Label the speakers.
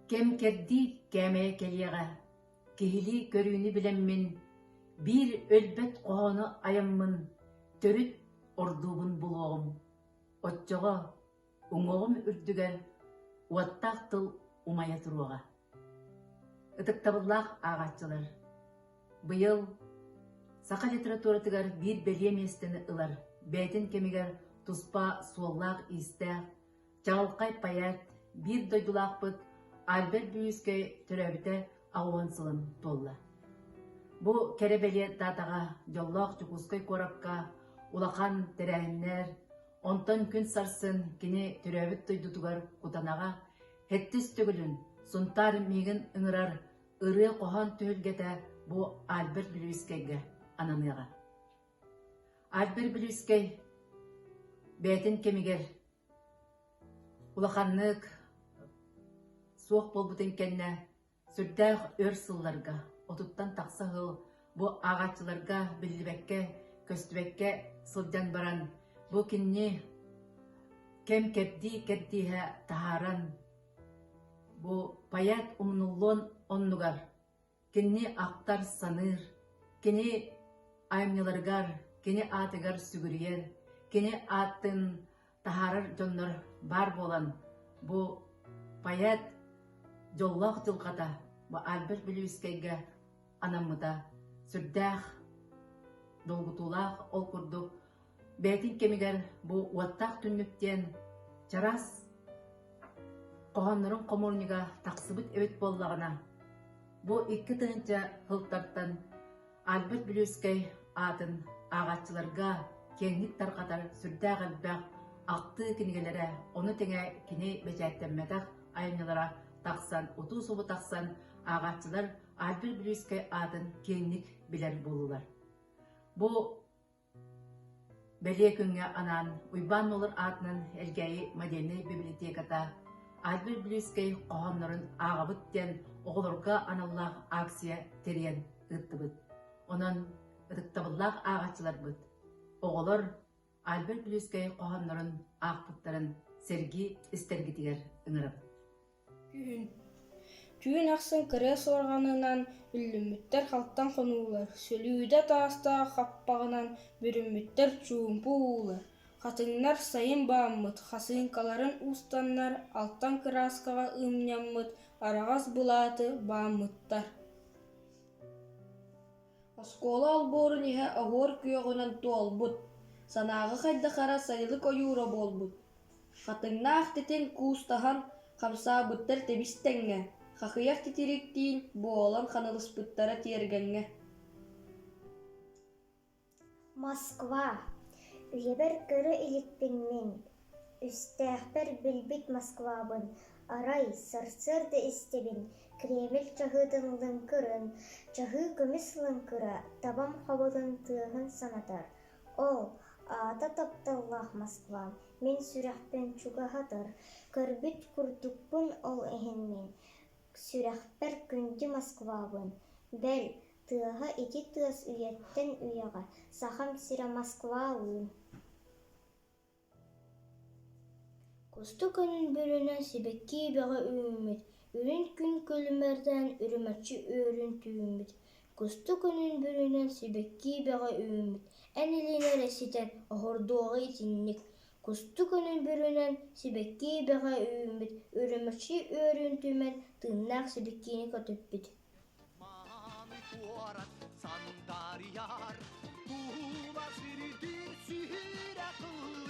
Speaker 1: Кэм-кэрдии кээмэйэ кэлиэҕэ, киһилии көрүүнү билэммин, биир өлбөт хоһоону айаммын, төрүт ордуубун булуоҕум. Оччоҕо уҥуоҕум үрдүгэр уоттаах тыл умайа туруоҕа. Ытыктабыллаах ааҕааччылар, быйыл саха литературатыгар биир бэлиэ миэстэни ылар, бэйэтин кэмигэр туспа суоллаах-иистээх, чаҕылхай поэт, биир дойдулаахпыт Альберт Бүлүүскэй төрөөбүтэ 80 сылын туолла. Бу кэрэ-бэлиэ даатаҕа дьоллоох Дьокуускай куоракка улахан тэрээһиннэр, онтон күн сарсын кини төрөөбүт дойдутугар Кутанаҕа Сэттис төгүлүн Сунтаар миигин ыҥырар ырыа-хоһоон түһүлгэтэ бу Альберт Бүлүүскэйгэ ананыаҕа. Альберт Бүлүүскэй бэйэтин кэмигэр улаханнык суох буолбутун кэннэ Сүрдээх өр сылларга, отуттан тахса сыл бу ааҕааччыларга биллибэккэ, көстүбэккэ сылдьан баран, бу кинини кэм-кэрдии кэрдииһэ таһааран, бу поэт умнуллуон оннугар кинини ахтар-саныыр, кини айымньыларыгар, кини аатыгар сүгүрүйэр, кини аатын таһаарар дьоннор баар буолан, бу поэт дьоллоох дьылҕата бу Альберт Бүлүүскэйгэ анаммыта сүрдээх долгутуулаах. Ол курдук бэйэтин кэмигэр бу «Уоттаах түннүк» диэн чараас хоһооннорун хомуурунньуга тахсыбыт эбит буоллаҕына, бу 2000 сылтартан Альберт Бүлүүскэй аатын ааҕааччыларга киэҥник тарҕатар сүрдээх элбэх ахтыы кинигэлэрэ, ону тэҥэ кини бэчээттэммэтэх айымньылара тахсан, утуу-субу тахсан ааҕааччылар Альберт Бүлүүскэй аатын киэҥник билэр буоллулар. Бу Бэлиэ күҥҥэ анаан Уйбаан Нуолур аатынан Элгээйи модельнай библиотеката Альберт Бүлүүскэй хоһооннорун ааҕабыт диэн оҕолорго аналлаах акция тэрийэн ыыттыбыт. Онон ытыктабыллаах ааҕааччыларбыт, оҕолор Альберт Бүлүүскэй хоһооннорун аахпыттарын сэргии истэргитигэр ыҥырабыт.
Speaker 2: Күһүн Түүн ахсын кырыа суорҕанынан үллүммүттэр халтаҥ хонуулар, сүлүүдэ таастаах хаппаҕынан бүрүммүттэр чуумпу уулар, хатыҥнар сайын бааммыт хасыыҥкаларын уустаннар алтан кырааскаҕа ыымньаммыт араҕас былааты бааммыттар.
Speaker 3: Оскуола олбуорун иһэ оһуор күөҕүнэн туолбут, санааҕа хайдах эрэ сайылык ойуура буолбут. Хатыҥнаах титиҥ куустаһан хамсаабыттар тэбис-тэҥҥэ, хахыйах титириктиин буолан ханалыспыттара тиэргэҥҥэ
Speaker 4: Москва. Үйэбэр көрө иликпин мин, үстээхпэр билбит Москвабын, арай, сарсыарда истэбин Кремль чаһыытын лыҥкырын, чаһыы көмүс лыҥкыра табам хоботун тыаһын санатар. Ол, аата тапталлаах Москвам, мин сүрэхпин чугаһатар, көрбүт курдукпун ол иһин мин, сүрэхпэр күндү Москвабын, бэл, тыаһа ити тыас үйэттэн үйэҕэ Сахам сирэ Москвалыын.
Speaker 2: Кустук өнүн бүрүнэн сибэкки бөҕө үүммүт, үрүҥ күн күлүмэрдээн үрүмэччи үөрүн түүммүт. Кустук өнүн бүрүнэн сибэкки бөҕө үүммүт, эн илин эрэ ситэн оһордуоҕа итинник. Кустук өнүн бүрүнэн сибэкки бөҕө үүммүт, үрүмэччи үөрүн түмэн тыыннаах сибэккини көтүппүт.
Speaker 5: Мааны куорат сандаарыйар, тула сирдиир сүрэх ыллыыр.